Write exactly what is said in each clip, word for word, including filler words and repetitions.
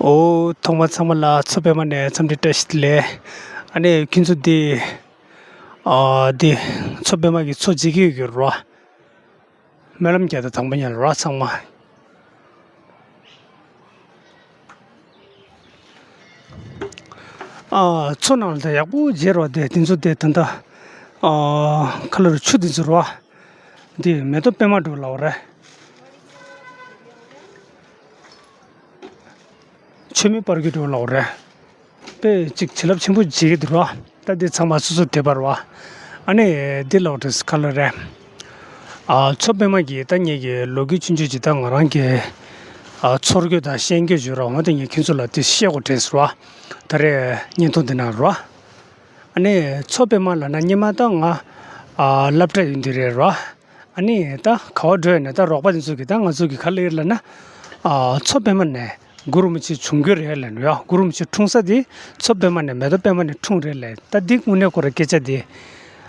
ཨོ། ཐོག་མ་ཚང་མ་ལ་མཚོ་པདྨ་ནས་འཚམས་འདྲི་བཀྲ་ཤིས་བདེ་ལེགས། ཨ་ནི་ཁྱེད་ཚོ་འདི། ཨ་འདི་མཚོ་པདྨ་གི་མཚོ་མཇལ་གྱི་ཡོད་རེད་བ། སྨོན་ལམ་རྒྱག་དང་དང་པོ་ཉལ་ར་ཚང་མ། ཨ་མཚོ་ནང་ལ་ད་ཡག་པོ་མཇལ་རོགས། དེ་དེ་ཚོ་དེ་ད་ལྟ་ཨ་ཁ་ལོ་རུ་ཆུ་དེ་ཚོ་རོ། འདི་མེ་ཏོག་པད་མ་འགྲོ་ལའོ་རེད། མཆོད་མེ་སྤར་རྒྱུ་འགྲོ་ལའོ་རེད། དཔེ་གཅིག་བྱིན་རླབས་ཆེན་པོ་བྱེད་ཀྱི་འདུག་རོ། ད་འདི་ཚང་མ་སོ་སོ་དེ་པར་བ། ཨ་ནི་འདི་ལོག་འདྲེས་ཁ་ལོ་རེད། ཨ་མཚོ་པདྨ་གི་ད་ངེད་ཀྱི་ལོ་རྒྱུས་ཆུང་ཆུང་ཅིག་ད་ང་རང་གི་ཨ་ཚོར་རྒྱུ་དང་ཤེས་རྒྱུ་བརྗོད་རོགས། འོན་ཏེ་ངས་ཁྱེད་ཚོ་ལ་དེ་བཤད་དགོས་དྲན་སོང་བ། ད་རེས་བརྙན་ཐུང་འདི་ནང་རོ། ཨ་ནི་མཚོ་པདྨ་ལབ་ན་སྔོན་མ་ད་ང་ཨ་སློབ་གྲྭ་ཡོད་དུས་རེད་རོ། ཨ་ནི་ད་ག་བ་འགྲོ་ཡོད་ན་ད་རོགས་པ་དེ་ཚོ་གིས་ད་ང་ཚོ་གི་ག་ལབ་ཡོད་ལབ་ན། ཨ་མཚོ་པདྨ་ནས་གུ་རུ་རིན་པོ་ཆེ་བྱུང་རྒྱུ་རེད་ལབ་ནས་ཡོ། གུ་རུ་རིན་པོ་ཆེ་འཁྲུངས་ས་དེ་མཚོ་པདྨ་ནས་མེ་ཏོག་པདྨ་ནས་འཁྲུངས་རེད་ལབ། ད་འདི་དངོས་གནས་ཁོ་ར་སྐད་ཆ་དེ་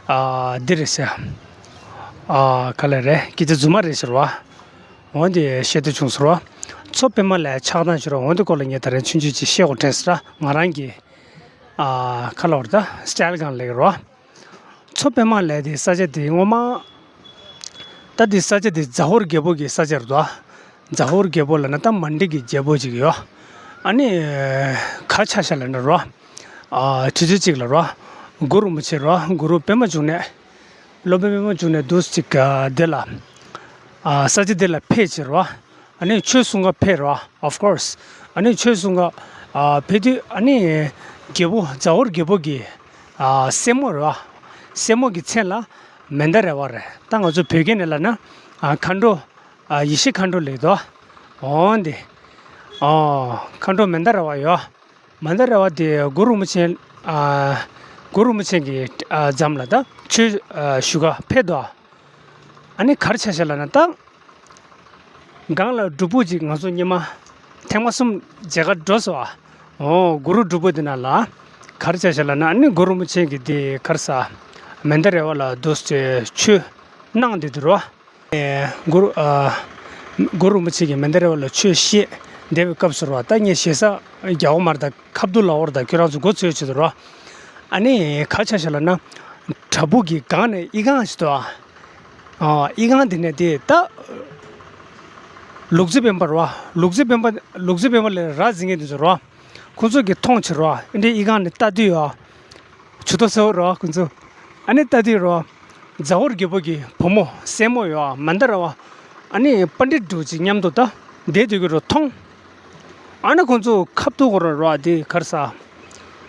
ཨ་འདི་རེད་ཟེར། ཨ་ག་ལབ་རེད། སྐད་ཆ་རྫུན་མ་རེད་ཟེར་བ། འོན་ཏེ་བཤད་དུ་བྱུང་ཟེར་བ། མཚོ་པདྨ་ལ་ཆགས་སྡང་བྱེད་རོགས། འོན་ཏེ་ཁོ་ལ་ངས་ད་རེས་ཆུང་ཆུང་ཅིག་བཤད་དགོས་དྲན་ཟེར། ང་རང་གི་ཨ་ཁ་ལོ་ར་ད་སི་ཊལ་སྒང་ལ་ཡོད་རོ། མཚོ་པདྨ་ལབ་དེ་ས་ཆ་དེ་སྔོན་མ། ད་དེ་ས་ཆ་དེ་ཛ་ཧོར་རྒྱལ་པོ་གི་ས་ཆ་རེད་དོ། ཛ་ཧོར་རྒྱལ་པོ་ལབ་ན་ད་མན་ཌི་གི་རྒྱལ་པོ་ཅིག་ཡོད། ཨ་ནི་ག་ཆ་བཞག་ལབ་ན་རོ། ཨ་དུས་ཚོད་ཅིག་ལ་རོ། གུ་རུ་རིན་པོ་ཆེ་རོ། གུ་རུ་པདྨ་འབྱུང་གནས། སློབ་དཔོན་པདྨ་འབྱུང་གནས་འདུག་ཅིག་ག་དེ་ལ། ཨ་ས་ཆ་དེ་ལ་ཕེབས་ཕྱིར་རོ། ཨ་ནི་ཆོས་གསུང་ག་ཕེབས་རོ། Of course། ཨ་ནི་ཆོས་གསུང་ག་ཨ་ཕེབས་དུས་ཨ་ནི་རྒྱལ་པོ་ཛ་ཧོར་རྒྱལ་པོ་གི་ཨ་སྲས་མོ་རོ། སྲས་མོ་གི་མཚན་ལ་མནྡ་ར་བ་རེད། ད་ང་ཚོ་བོད་སྐད་ནས་ལབ་ན་ཨ་མཁའ་འགྲོ། ཨ་ཡེ་ཤེས་མཁའ་འགྲོ་ལབ་དོ། འོན་ཏེ། ཨ་མཁའ་འགྲོ་མནྡ་ར་བ་ཡོ། མནྡ་ར་བ་དེ་གུ་རུ་རིན་པོ་ཆེ། ཨ་གུ་རུ་རིན་པོ་ཆེ་གི་ཨ་འཛོམས་ལ་ད་ཆོས་ཨ་ཞུ་ག་ཕེབས་དོ། ཨ་ནི་ག་རེ་བྱས་ཤག་ལབ་ན་ད། སྒང་ལ་སྒྲུབ་ཕུག་ཅིག་ང་ཚོ་སྔོན་མ་ཐེངས་མ་གསུམ་མཇལ་ག་འགྲོ་སོང་ཨ། འོ་གུ་རུ་སྒྲུབ་ཕུག་དེ་ནང་ལ་ག་རེ་བྱས་ཤག་ལབ་ན། ཨ་ནི་གུ་རུ་རིན་པོ་ཆེ་གིས་དེ་ག་རེ་ཟེར། མནྡ་ར་བ་ལ་འདུག་སེ་ཆོས་གནང་བསྡད་འདུག་རོ། གུ་རུ་ཨ་གུ་རུ་རིན་པོ་ཆེ་གིས་མནྡ་ར་བ་ལ་ཆོས་བཤད་བསྡད་པའི་སྐབས་སུ་རོ། ད་ངས་ཞེ་ས་རྒྱག་གི་མ་རེད། ད་ཁ་བསྡུར་ལབ་དགོས་རེད། ད་ཁྱོད་རང་ཚོ་མགོ་ཚོས་བྱེད་དུ་རོ། ཨ་ནི་ག་རེ་བྱས་ཤག་ལབ་ན། བྲག་ཕུག་གི་སྒང་ནས་ཨི་ཁུང་ཞིག་འདུག་ཨ། ཨ་ཨི་ཁུང་དེ་ནས་དེ་ད་ལུག་རྫི་སྤེན་པ་རོ། ལུག་རྫི་སྤེན་པ། ལུག་རྫི་སྤེན་པ་ལ་ར་འཛིང་མཁན་དེ་ཚོ་རོ། ཁོང་ཚོ་གིས་མཐོང་བྱེད་རོ། ཨ་ནི་ཨི་ཁུང་ནས་ལྟ་དུས་ཡོ། ཇུས་གཏོགས་ཟེར་བ་རོ་ཁོང་ཚོ། ཨ་ནི་ལྟ་དུས་རོ། ཛ་ཧོར་རྒྱལ་པོ་གི་བུ་མོ་སྲས་མོ་ཡོ་མནྡ་ར་བ། ཨ་ནི་པཎྜི་ཏ་འདྲ་བོ་ཅིག་མཉམ་དུ་ད་བསྡད་སྡོད་ཀྱི་རོ་མཐོང་། ཨ་ནི་ཁོང་ཚོ་ཁ་བསྡུར་གོ་ར་རོ། དེ་ག་རེ་ཟེར།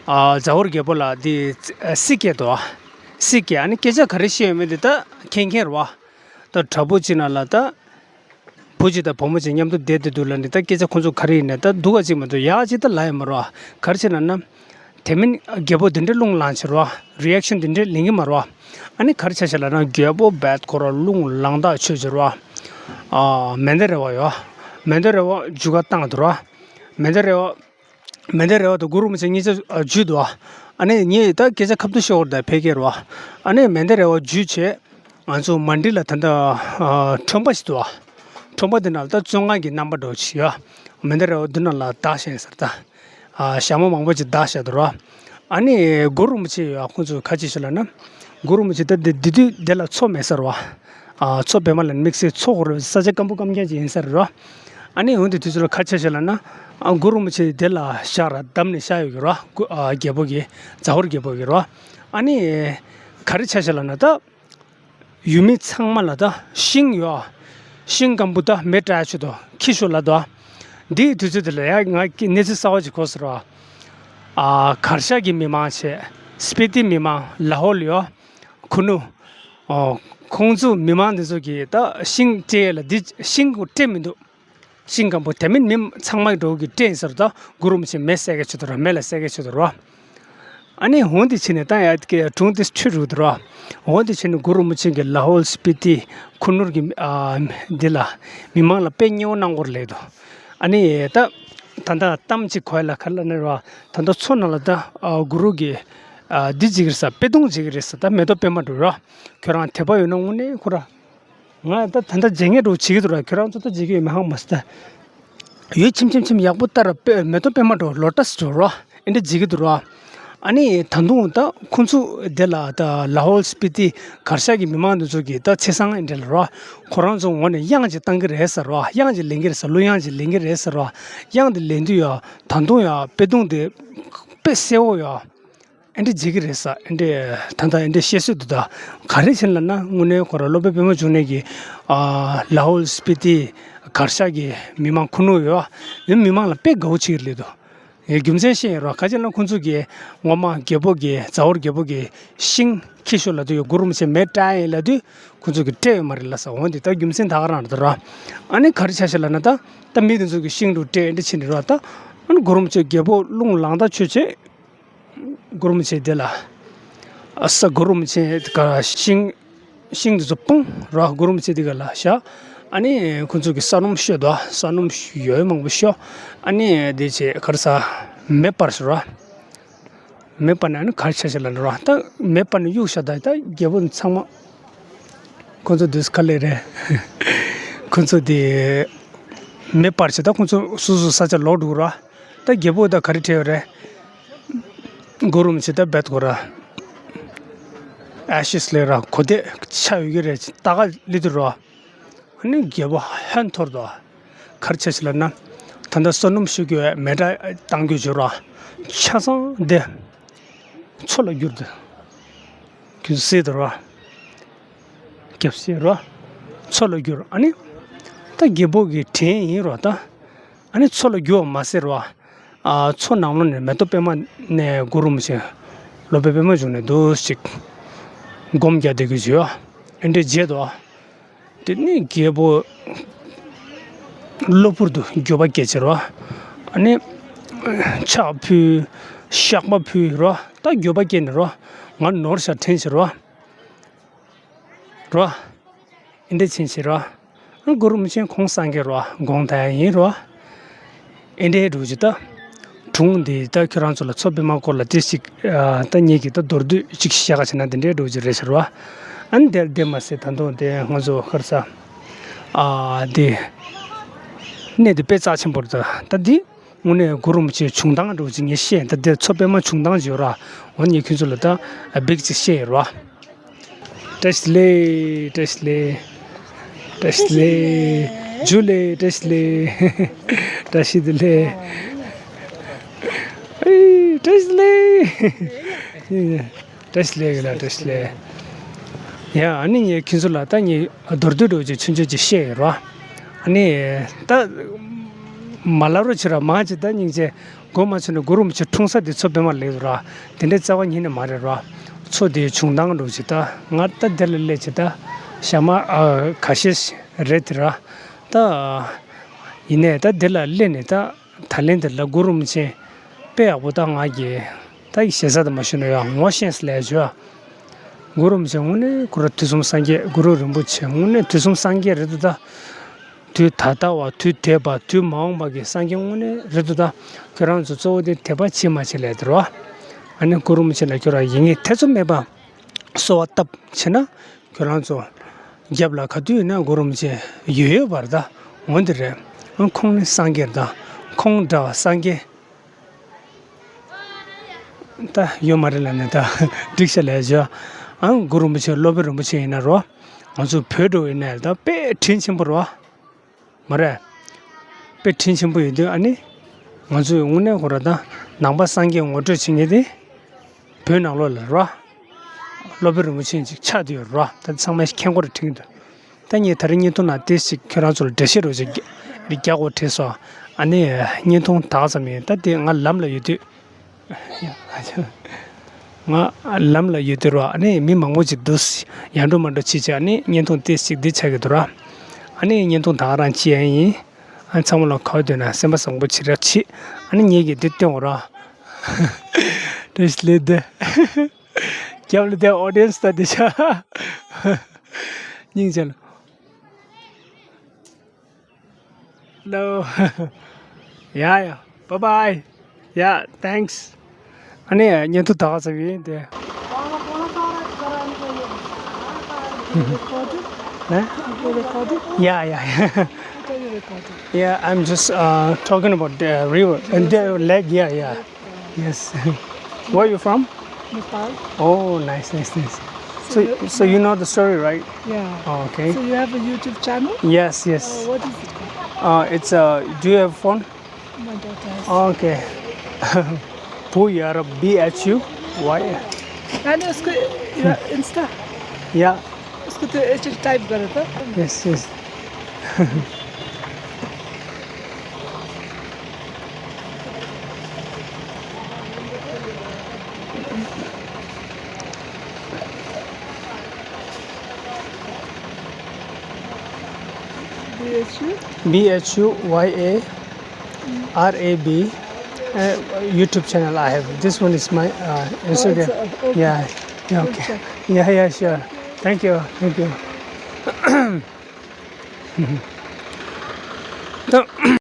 ཨ་ཛ་ཧོར་རྒྱལ་པོ་ལ་དེ་སྲིད་སྐྱེས་དོ། སྲིད་སྐྱེས། ཨ་ནི་སྐད་ཆ་ག་རེ་བཤད་ཡོད་མེད་དེ་ད་མཁྱེན་མཁྱེན་རོ། ད་བྲག་ཕུག་ཅིག་ནང་ལ་ད། བུ་གཅིག་དང་བུ་མོ་གཅིག་མཉམ་དུ་བསྡད་དེ་འདུག་ལབ་ནས་ད་སྐད་ཆ་ཁོང་ཚོ་ག་རེ་ཡིན་ནས་ད་སྡུག་ག་ཅིག་མ་གཏོགས་ཡག་ཅིག་ད་ལབ་ཡོད་མ་རེད་བ། ག་རེ་བྱས་ན་ན། དེ་མིན་རྒྱལ་པོ་འདི་འདྲའི་རླུང་ལངས་བྱེད་རོ། རི་ཨེག་ཤན་འདི་འདྲའི་ལེན་གྱི་མ་རེད་བ། ཨ་ནི་ག་རེ་བྱས་ཤག་ལབ་ན་རྒྱལ་པོ་རྦད་ཁོ་ར་རླུང་ལངས་ཐག་ཆོད་བྱེད་རོ། ཨ་མནྡ་ར་བ་ཡོ། མནྡ་ར་བ་རྒྱུག་ག་བཏང་འདུག་རོ། མནྡ་ར་བ། མནྡ་ར་བ་དང་གུ་རུ་རིན་པོ་ཆེ་གཉིས་ཆ་ཨ་འཇུས་འདུག་ཨ། ཨ་ནི་ངས་ད་སྐད་ཆ་ཁ་བསྡུར་ཤོར་བ་དང་ཕལ་སྐད་རེད་བ། ཨ་ནི་མནྡ་ར་བ་འཇུས་བྱས། ང་ཚོ་མན་ཌི་ལ་ད་ལྟ་ཨ་ཁྲོན་པ་ཞིག་འདུག་ཨ། ཁྲོན་པ་འདི་ནང་ལ་ད་བཙོན་ཁང་གི་རྣམ་པ་འདྲ་བོ་ཅིག་ཡོད། མནྡ་ར་བ་འདི་ནང་ལ་བདག་བཞག་ཡིན་ཟེར་ད། ཨ་ཞྭ་མོ་མང་པོ་ཅིག་བདག་བཞག་འདུག་ར། ཨ་ནི་གུ་རུ་རིན་པོ་ཆེ་ཡོད་ཨ། ཁོང་ཚོས་ག་ཅི་ཞིག་ལབ་ན། གུ་རུ་རིན་པོ་ཆེ་ད་འདི་འདི་དུས་འདི་ལ་མཚོ་མེད་ས་རེད་བ། ཨ་མཚོ་པདྨ་ལ་དམིགས་བསལ་མཚོ་ཁོ་རང་ས་ཆ་སྐམ་པོ་སྐམ་རྐྱང་ཅིག་ཡིན་ས་རེད་ར། ཨ་ནི་འོན་ཏེ་དུས་ཚོད་ལ་ག་ཅི་ཞིག་ལབ་ན། ཨ་གུ་རུ་རིན་པོ་ཆེ་འདི་ལ་བཞག་ར་བསྡམས་ནས་བཞག་ཡོད་ཀྱི་ར། གུ་ཨ་རྒྱལ་པོ་གིས་ཛ་ཧོར་རྒྱལ་པོ་གིས་ར། ཨ་ནི་ག་རེ་ཆ་ཞིག་ལབ་ན་ད། ཡུལ་མི་ཚང་མ་ལ་ད་ཤིང་ཡོད། ཤིང་སྐམ་པོ་ད་མེ་སྲེག་ཆེད་དུ་འཁྱེར་ཤོག་ལབ་འདུག་འདིའི་དུས་ཚོད་དེ་ལ་ཡ་ང་གནས་ཚུལ་གསར་པ་ཅིག་གོ་སོང་ར། ཨ་གར་ཞ་གི་མི་མང་བྱས། སྤི་ཏི་མི་མང་། ལ་ཧོལ་ཡོད། ཁུ་ནུ། ཨོ། ཁོང་ཚོ་མི་མང་འདི་ཚོ་གིས་ད་ཤིང་སྤྲད་ལ་འདི་ཤིང་སྤྲད་མི་འདུག་ཤིང་སྐམ་པོ་དེ་མིན་མི་ཚང་མ་འགྲོ་གི་སྤྲད་ཡིན་ཟེར། ད་གུ་རུ་རིན་པོ་ཆེ་མེ་བསད་གི་ཆེད་དུ་ར། མེ་ལ་བསད་གི་ཆེད་དུ་ར། ཨ་ནི་འོན་ཏེ་ཕྱིན་ནས་ད་ཡ་གི་སྒྲུང་དེ་འཁྲུལ་རུ་འདུག་ར། འོན་ཏེ་ཕྱིན་ནས་གུ་རུ་རིན་པོ་ཆེ་གིས་ལ་ཧོལ་སྤི་ཏི་ཁུ་ནུར་གྱི་ཨ་འདི་ལ་མི་མང་ལ་དཔེ་མཉེས་པོ་གནང་དགོས་རེད་ལབ་འདུག་ཨ་ནི་ད་ད་ལྟ་གཏམ་ཅིག་གོ་ཡ་ལ་ག་རེ་ལབ་ན་ར། ད་ལྟ་མཚོ་ནང་ལ་ད་ཨ་གུ་རུ་གི་ཨ་འདི་བྱེད་ཀྱི་རེད་ས། དཔེ་སྟོན་བྱེད་ཀྱི་རེད་ས། ད་མེ་ཏོག་པད་མ་འདྲ་བོ་ར། ཁྱོད་རང་དད་པ་ཡོད་ན་དངོས་གནས་ཁོ་ར། ང་ད་ད་ལྟ་བརྗེད་ངས་འགྲོ་བྱེད་ཀྱི་འདུག་ར། ཁྱོད་རང་ཚོ་ད་བརྗེད་ཀྱི་ཡོད་མེད་ཧ་གོ་མ་སོང་ད། ཡུལ་ཆེམ་ཆེམ་ཆེམ་ཡག་པོ་ལྟར་དཔེ་མེ་ཏོག་པད་མ་འགྲོ་ལོ་ཊ་སི་འགྲོ་རོ། ཨེ་འདྲ་བྱེད་ཀྱི་འདུག་རོ། ཨ་ནི་ད་དུང་ད་ཁོང་ཚོ་དེ་ལ་ད་ལ་ཧོལ་སྤི་ཏི་གར་ཞ་གི་མི་མང་དེ་ཚོ་གི་ད་ཆེ་སང་ཨེ་འདྲ་ལ་རོ། ཁོ་རང་ཚོ་ངོས་ནས་གཡང་ཅིག་བཏང་གི་རེད་ཟེར་རོ། གཡང་ཅིག་ལེན་གི་རེད་ཟེར། གླུ་དབྱངས་ཅིག་ལེན་གི་རེད་ཟེར་རོ། གཡང་དེ་ལེན་དུས་ཡ་ད་དུང་ཡ་དཔེ་གདུང་དེ་དཔེ་གསལ་བོ་ཡ། ཨེ་འདྲ་བྱེད་ཀྱི་རེད་ས། ཨེ་འདྲ་ད་ལྟ་ཨེ་འདྲ་བཤད་སྲོལ་འདུག་ད་ག་རེ་བྱས་ལབ་ན། དངོས་གནས་ཁོ་རང་སློབ་དཔོན་པད་མ་འབྱུང་གནས་ཀྱི་ཨ་ལ་ཧོལ་སྤི་ཏི་གར་ཞ་གི་མི་མང་ཁུ་ནུ་ཡོད། ཡང་མི་མང་ལ་དཔེ་དགའ་བོ་བྱེད་ཀྱི་རེད་འདུག་ཡང་རྒྱུ་མཚན་ཤེས་ཡོད་རོ། ག་ཅི་ལབ་ན་ཁོང་ཚོ་གིས་ངོ་མ་རྒྱལ་པོ་གི་ཛ་ཝར་རྒྱལ་པོ་གི་ཤིང་འཁྱེར་ཤོག་ལབ་དུས་ཡང་གུ་རུ་རིན་པོ་ཆེ་མེ་སྲེག་ཡིན་ལབ་དུས་ཁོང་ཚོ་གིས་སྤྲད་ཡོད་མ་རེད་ལབ་ས། འོ་འདི་ད་རྒྱུ་མཚན་ད་ག་རང་རེད་རོ། ཨ་ནི་ག་རེ་ཆགས་ཤག་ལབ་ན། ད་ད་མི་དེ་ཚོ་གིས་ཤིང་དུ་སྤྲད་ཨེ་འདྲ་བྱས་ནས་རོ། ད་ཨ་ནི་གུ་རུ་རིན་པོ་ཆེ་རྒྱལ་པོ་རླུང་ལངས་ད་ཆོད་བྱས། གུ་རུ་རིན་པོ་ཆེ་དེ་ལ་ཨ་ས། གུ་རུ་རིན་པོ་ཆེ་ག་ཤིང་ཤིང་དེ་ཚོ་སྤུངས་རོ། གུ་རུ་རིན་པོ་ཆེ་དེ་ག་ལ་བཞག་ཨ་ནི་ཁོང་ཚོ་གིས་ས་སྣུམ་བཤོས་དོ། ས་སྣུམ་ཡོད་མང་པོ་བཤོས། ཨ་ནི་དེ་བྱས་ག་རེ་ཟ། མེ་སྤར་ཤག་རོ། མེ་སྤར་ནས་ཨ་ནི་ག་རེ་ཆགས་ཤག་ལབ་ན་རོ། ད་མེ་སྤར་ནས་གཡུགས་ཤག་ད་ད་རྒྱལ་པོ་ཚང་མ་ཁོང་ཚོ་དུས་ག་ལེ་རེད། ཁོང་ཚོ་དེ་མེ་སྤར་བྱས་ད་ཁོང་ཚོ་སོ་སོ་ས་ཆ་ལོག་འགྲོ་གི་ར། ད་རྒྱལ་པོ་ད་ག་རེ་བྲིས་ཡོད་རེད། གུ་རུ་རིན་པོ་ཆེ་ད་བད་གོ་ར། ཨེ་ཤེས་ལེ་ར་གོ་དེ་ཆ་ཡོད་ཀྱི་རེད། ད་ག་ལི་དུ་ར། ཨ་ནི་རྒྱལ་པོ་ཧན་ཐོར་དོ། ག་རེ་བྱས་ཤག་ལབ་ན། ད་ལྟ་སོ་སྣུམ་བཤོས་ཀྱི་མེ་སྲེག་བཏང་རྒྱུ་བྱོས་ར། ཆ་ཚང་དེ་མཚོ་ལ་བསྒྱུར་དུ། ཁྱོད་སྲིད་དུ་ར། རྒྱབ་སྲིད་ར། མཚོ་ལ་བསྒྱུར། ཨ་ནི་ད་རྒྱལ་པོ་གི་བྲན་ཡིན་ར་ད། ཨ་ནི་མཚོ་ལ་བསྒྱུར་བ་མ་ཟད་ར། ཨ་མཚོ་ནང་ལོགས་ནས་མེ་ཏོག་པད་མ་ནས་གུ་རུ་རིན་པོ་ཆེ་སློབ་དཔོན་པད་མ་འབྱུང་གནས་འདུག་ཅིག་སྒོམ་རྒྱག་བསྡད་ཀྱི་བྱོས། ཨེ་འདྲ་བྱས་དོ། དེ་ནས་རྒྱལ་པོ་གློ་བུར་དུ་འགྱོད་པ་སྐྱེས་བྱས་རོ། ཨ་ནི་ཕྱག་ཕུལ། བཤགས་པ་ཕུལ་རོ། ད་འགྱོད་པ་སྐྱེས་ནས་རོ། ང་ནོར་ཤག་དྲན་བྱས་རོ། རོ། ཨེ་འདྲ་བྱས་བྱས་རོ། ཨ་གུ་རུ་རིན་པོ་ཆེ་ཁོང་སངས་རྒྱས་རོ། དགོངས་དག་ཡིན་རོ། ཨེ་འདྲའི་འགྲོ་རྒྱུ་ད། དྲུང་འདི་ད་ཁྱོད་རང་ཚོ་ལ་མཚོ་པད་མ་སྐོར་ལ་ཏོག་ཙམ་ཨ་ད་ངེད་ཀྱིས་ད་མདོར་བསྡུས་ཅིག་བཤད་ག་བྱས་ན་དེ་འདྲའི་འགྲོ་རྒྱུ་རེད་ཟེར་བ། ཨ་ནི་དེར་བསྡད་མ་ཟད་ད་དུང་དེ་ང་ཚོ་ཁར་ས་ཨ་དེ་གནས་དེ་དཔེ་རྩ་ཆེན་པོ་རེད། ད་ད་འདི་དངོས་གནས་གུ་རུ་རིན་པོ་ཆེ་བྱུང་སྟངས་འགྲོ་རྒྱུ་ངས་བཤད། ད་དེར་མཚོ་པད་མ་བྱུང་སྟངས་ཡོད་ར། འོ་ངས་ཁྱོད་ཚོ་ལ་ད་ཨ་འབིག་ཅིག་བཤད་ཡོད་ར། བཀྲ་ཤིས་བདེ་ལེགས། བཀྲ་ཤིས་བདེ་ལེགས། བཀྲ་ཤིས་བདེ་ལེགས། ཇུ་ལེ། བཀྲ་ཤིས་བདེ་ལེགས། བཀྲ་ཤིས་བདེ་ལེགས། ཨེ་བཀྲ་ཤིས་བདེ་ལེགས། བཀྲ་ཤིས་བདེ་ལེགས་ལ། བཀྲ་ཤིས་བདེ་ལེགས། ཡ་ཨ་ནི་ངས་ཁྱེད་ཚོ་ལ་ད་ངས་མདོར་བསྡུས་འདྲ་བོ་ཅིག་ཆུང་ཆུང་ཅིག་བཤད་ཡོད་ར། ཨ་ནི་ད་མ་ལབ་རོགས་བྱེད་ར། མ་ཅིག་ད་སྙིང་རྗེ། མགོ་མ་ཚོས་ནས་གུ་རུ་རིན་པོ་ཆེ་འཁྲུངས་ས་དེ་མཚོ་པད་མ་ལེགས་ར། དེ་འདྲའི་རྩ་བ་ཉིད་ནས་མ་རེད་ར། མཚོ་དེའི་བྱུང་སྟངས་འགྲོ་ཅིག་ད་ང་ད་དེ་ལ་སླེབས་ཅིག་ད་ཞག་མ་ཨ་ཁ་ཤས་རེད་དེ་ར། ད་ཡིན་ནས་ད་དེ་ལ་སླེབས་ནས་ད་ད་ལན་དེ་ལ་གུ་རུ་རིན་པོ་ཆེ་དཔེ་ཡག་པོ་ད་ང་གི་ད་ཞེ་ས་དུ་མ་ཞུ་ན་ཡང་ངོ་ཤེས་སུ་ལས་བྱོས། གུ་རུ་རིན་པོ་ཆེ་དངོས་གནས་གུ་རུ་དུས་གསུམ་སངས་རྒྱས། གུ་རུ་རིན་པོ་ཆེ་དངོས་གནས་དུས་གསུམ་སངས་རྒྱས་རེད་འདུག་ད། དུས་ད་ལྟ་བ། དུས་འདས་པ། དུས་མ་འོངས་པ་གི་སངས་རྒྱས་དངོས་གནས་རེད་འདུག་ད། ཁྱོད་རང་ཚོ་གཙོ་བོ་དེ་དད་པ་བྱེད་མ་བྱེད་ལས་དེ་རོ། ཨ་ནི་གུ་རུ་རིན་པོ་ཆེ་ལ་ཁྱོད་རང་ཡིད་ངེས་ཐེ་ཚོམ་མེད་པ་གསོལ་བ་བཏབ་བྱས་ན་ཁྱོད་རང་ཚོ་རྒྱབ་ལ་ག་དུས་ཡིན་ན་གུ་རུ་རིན་པོ་ཆེ་ཡོད་ཡོད་པར་ད། འོན་ཏེ་རེད། ཨ་ཁོང་ནི་སངས་རྒྱས་རེད་ད། ཁོང་འདྲ་བ་སངས་རྒྱས་ད་ཡོད་མ་རེད་ལབ་ནས་ད་འགྲིག་ཤག་ལས་བྱོས། ཨང་གུ་རུ་རིན་པོ་ཆེ་སློབ་དཔོན་རིན་པོ་ཆེ་ཡིན་ན་རོ། ང་ཚོ་བོད་འགྲོ་ཡིན་ན་ད་དཔེ་དྲིན་ཆེན་པོ་རོ། མ་རེད། དཔེ་དྲིན་ཆེན་པོ་ཡོད་དུས་ཨ་ནི། ང་ཚོས་དངོས་གནས་ཁོ་ར་ད་ནང་པ་སངས་རྒྱས་ངོ་སྤྲོད་བྱེད་མཁན་དེ་བོད་ནང་ལོགས་ལ་རོ། སློབ་དཔོན་རིན་པོ་ཆེ་ཅིག་ཆགས་བསྡད་ཡོད་རོ། ད་ཚང་མས་མཁྱེན་གོ་རེ་དྲན་གྱི་འདུག་ད་ངས་ད་རིང་བརྙན་ཐུང་ནང་ཏོག་ཙམ་ཁྱོད་རང་ཚོ་ལ་འགྲེལ་བཤད་རོ་ཅིག་རྒྱག་དགོས་དྲན་སོང་། ཨ་ནི་བརྙན་ཐུང་ད་ག་ཙམ་ཡིན། ད་དེ་ང་ལམ་ལ་ཡོད་དུས། ང་ལམ་ལ་ཡོད་དུས་རོ། ཨ་ནི་མི་མང་པོ་ཅིག་འདུག་ཡར་འགྲོ་མར་འགྲོ་བྱེད་བྱེད། ཨ་ནི་བརྙན་ཐུང་ཏོག་ཙམ་འདི་ཆགས་ཀྱི་འདུག་ར། ཨ་ནི་བརྙན་ཐུང་ད་ག་རང་བྱེད་ཡ་ཡིན། ཨ་ཚང་མ་ལ་ག་བ་འདོད་ན་སེམས་པ་བཟང་པོ་བྱེད་ར་བྱེད། ཨ་ནི་ངེད་ཀྱིས་འདི་སྟོན་འོ་ར། བཀྲ་ཤིས་བདེ་ལེགས། རྒྱབ་ལ་དེ་ཨོ་ཌི་ཡན་སི་ད་འདི་ཆ། སྙིང་རྗེ་ལ། Hello. Yeah, yeah. Bye bye. Yeah, thanks. ཨ་ནི་བརྙན་ཐུང་ད་ག་ཙམ་ཡིན་དེ། ཨ། Yeah, yeah, yeah. Yeah, I'm just uh, talking about the river and the lake. Yeah, yeah. Yes. Where are you from? Nepal. Oh, nice, nice, nice. So, so you know the story, right? Yeah. Oh, okay. So you have a YouTube channel? Yes, yes. Uh, what is it? Uh, it's uh, do you have phone? My daughter has. Okay. Bhu Yara, B H U Y. And उसको, yeah, Insta. Yeah. उसको तो ऐसे टाइप करो तो। Yes, yes. B H U? B H U Y A R A B, uh, YouTube channel I have. This one is my uh, Instagram. Oh, it's, uh, okay. Yeah, yeah, okay. Yeah, yeah, sure. Thank you, thank you.